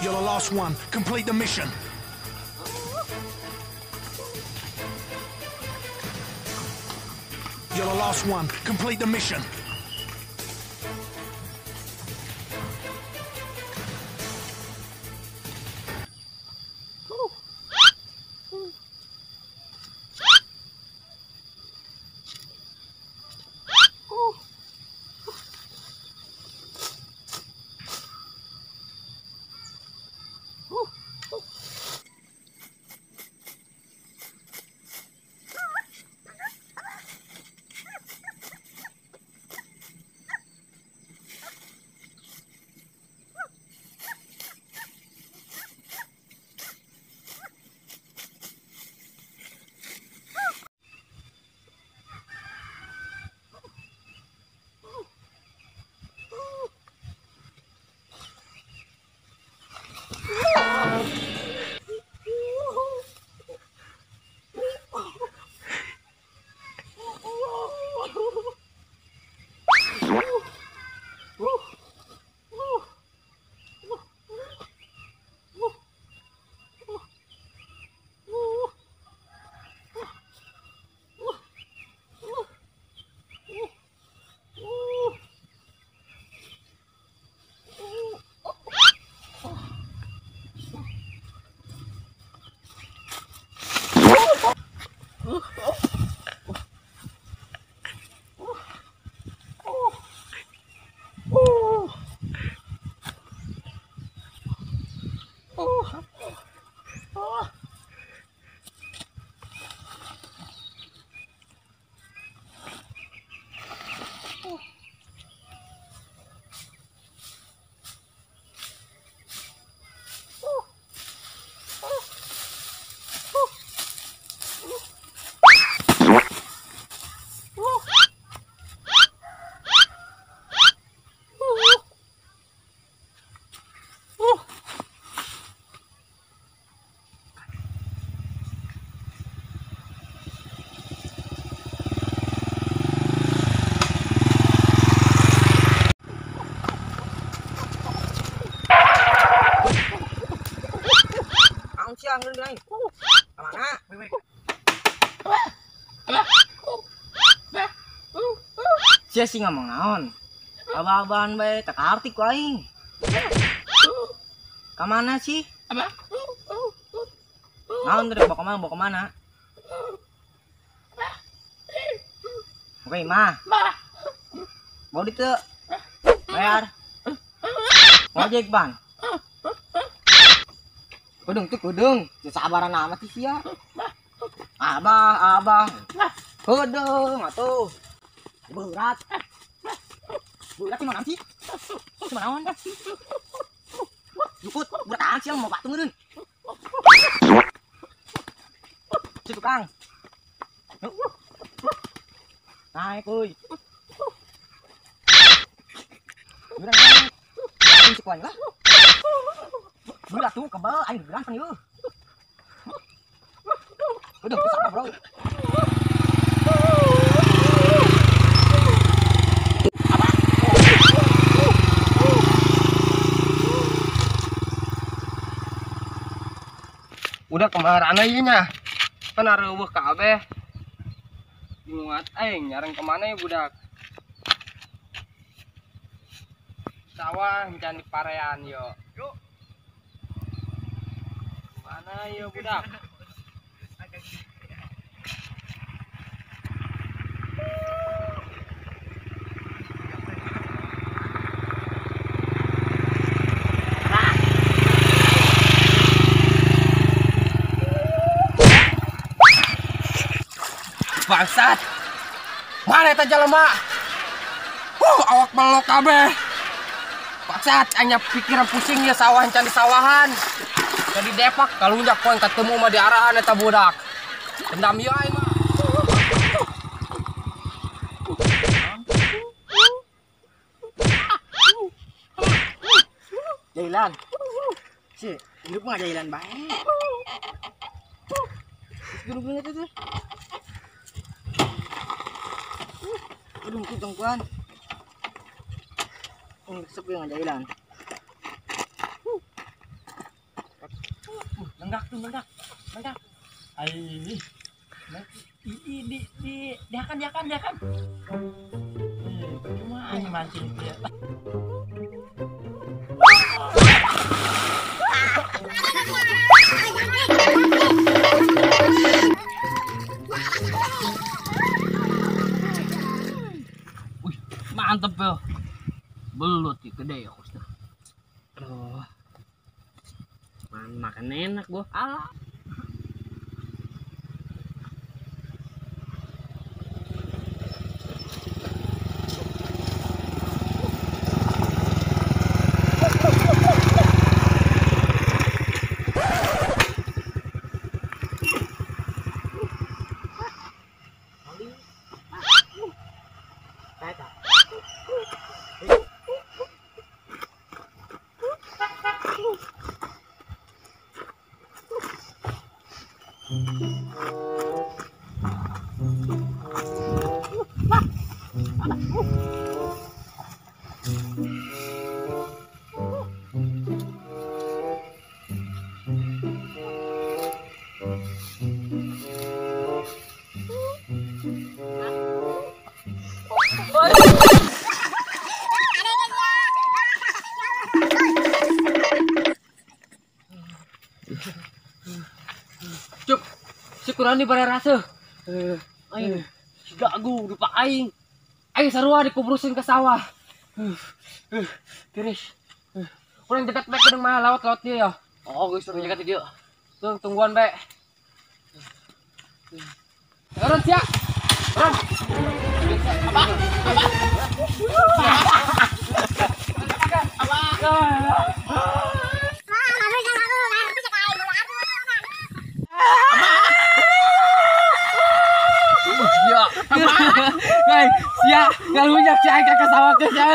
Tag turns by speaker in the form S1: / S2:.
S1: You're the last one. Complete the mission. You're the last one. Complete the mission.
S2: Sia sih ngomong naon. Abah-abahan bae tak arti ku aing. Kamana sih? Naon tadi bawa kemana? Bawa kemana? Oke, mah. Mau ditu. Bayar. Ngojek, Bang. Kudung tuh kudung. Sabaran amat sih sia. Abah, abah. Kudung atuh. Berat. Berat cuma sih? Cuma naon? Jukut, berat sih mau patung eureun. Si tukang. Naik euy. Berat naik. Cek lah. Berat tuh kebal aing geran pan ieu. Udah bisa bro.
S3: Udah kemarin aja nya. Kan areueuh kabeh. Bingung aing nyareng kemana ya budak. Sawah encan di parean yo. Yuk. Mana yo budak? Bangsat. Mana eta jelema? Awak melok kabeh. Bangsat, anya pikiran pusing ya sawah encan di sawahan. Jadi depak kalunjak poe ketemu mah di arahan eta budak. Dendam ieu aing mah.
S2: Jailan. Si, hidup mah jailan bae. Guru-guru itu tuh. Aduh, tungguan. Sepi nggak jalan.
S3: Lenggak tuh, lenggak, lenggak.
S4: Ai, di diakan. Cuma aing mancing dia.
S3: Mantep ya, belut ya, gede ya kosnya. Aduh, makan enak gua. Alah. Cuk, si kurang di bare rasa. Aing gagu dupa aing. Aing sarua dikubrusin ke sawah. Tiris. Kurang dekat bae kudu mah lawat-lawat dia ya. Oh, geus suruh nyegat dia. Tuh tungguan bae. Ron sia. Ron. Apa? Apa? Apa? Hei, sia, ngalunya sia ka sawah ke sia.